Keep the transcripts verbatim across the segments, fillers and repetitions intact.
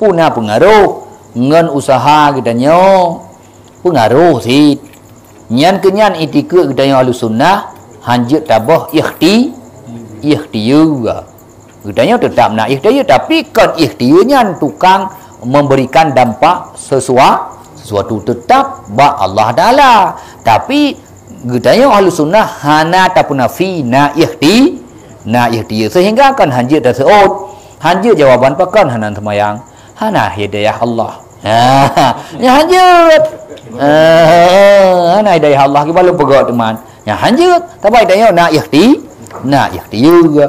Puna peungaroh ngon useuha geutanyoe, peungaroh cit. Nyan keuh nyan itikeuet geutanyoe Ahlussunnah, hanjeuet taboh ikhti-, ikhtiyeu. Geutanyoe teutab na ikhtiyeu, tapi kon ikhtiyeu nyan tukang memberikan dampak sesua-, sesuatu, teutab bak Allah Taala. Tapi geutanyoe Ahlussunnah hana tapeunafi na ikhti-, na ikhtiyeu, sehingga kon hanjeuet taseuôt, hanjeuet jawaban pakon hana seumayang. Hana hidayah Allah. Ha, nyan hanjeuet. Ha, hana hidayah Allah, kiban lôn peugah teuma. Nyan hanjeuet. Tapi tanyoe na ikhti-, na ikhtiyeu.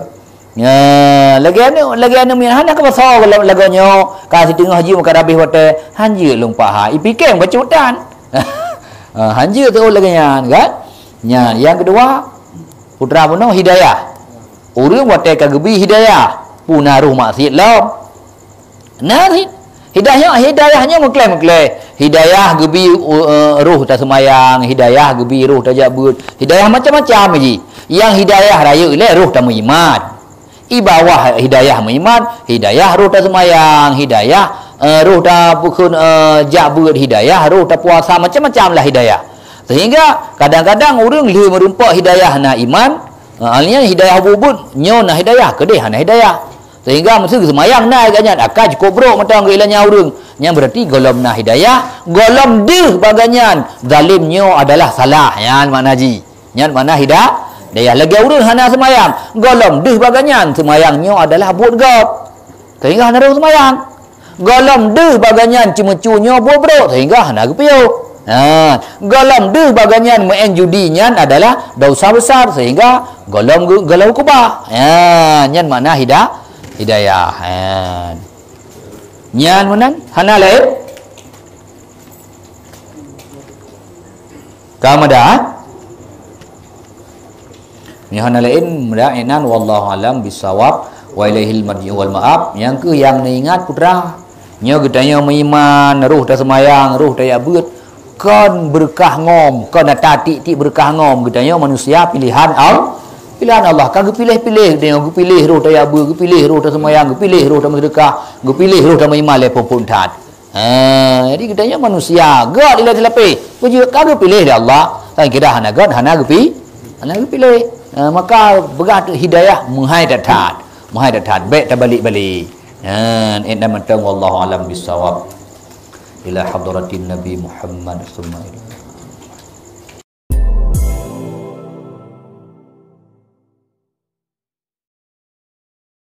Ya, lagèe aneuk, lagèe aneuk miet hana kuasa kalau lagoe nyoe, ka siteungoh jih meukat habéh watèe, hanjeuet lôn paha. Ipike bacut tan. Ha, hanjeuet teuôt lagèe nyan, kan? Nyan, nyang keudua, putra bunoe hidayah. Ureueng watèe ka geubri hidayah, puna roh maksiet lom. Nah, hi-, hidayah, hidayah nyoe meuklé-meuklé. Hidayah geubri, uh, roh taseumayang, hidayah geubri roh tajak beuet. Hidayah macam-macam jih. Nyang hidayah rayeuk ilèe roh tameuiman. I bawah hidayah meuiman, hidayah roh taseumayang, hidayah, uh, roh tapeukhon, uh, jak beuet, hidayah roh tapuasa, macam-macam lah hidayah. Sehingga kadang-kadang ureueng lheueh meurumpok hidayah na iman, uh, nyan hidayah buet-buet, nyoe na hidayah, keudeh hana hidayah. Sehingga meuseu seumayang na geuh nyan, akai cukôp brôk mantong geuilang nyan ureueng. Nyan berarti gohlom na hidayah, gohlom deuh bak geuh nyan, zalim nyoe adalah salah. Nyan makna jih. Nyan makna hida-, hidayah. Lagèe ureueng hana seumayang, gohlom deuh bak geuh nyan, seumayang nyoe adalah buet gob. Sehingga hana roh seumayang. Gohlom deuh bak geuh nyan, ceumeucue nyoe buet brôk, sehingga hana geupiôh. Ha, gohlom deuh bak geuh nyan, meu'en judi nyan adalah dosa besar, sehingga gohlom geu-, gohlom keubah. Ha, nyan makna hida-, hidayah. Ha. Nyan meunan, hana laén? Ka meudah? Nyan hana laén, meudah inan, wallahu alam bisawab, wa ilaihil marji'u wal ma'ab. Nyang keuh nyang neuingat, putra. Nyoe geutanyoe meuiman, roh taseumayang, roh tajak beuet. Kon beureukat ngom, kon ata tiek-tiek beureukat ngom. Geutanyoe manusia pilihan Al-, pilihan Allah. Ka geupiléh-piléh, geutanyoe geupiléh roh tajak beuet, geupiléh roh taseumayang, geupiléh roh tameuseudeukah, geupiléh roh tameuiman lé phon-phon that. Ha, jadi geutanyoe manusia, göt ilèe teulapéh. Peue jeuet ka geupiléh lé Allah. Tan kira hana göt, hana geupi-, hana geupiléh. Ha, maka peugah teuk hidayah meuhai that-that. Meuhai that-that. Bèk tabalek-balek. Ha, inna mantong wallahu alam bisawab. Ila hadratin Nabi Muhammad summa ila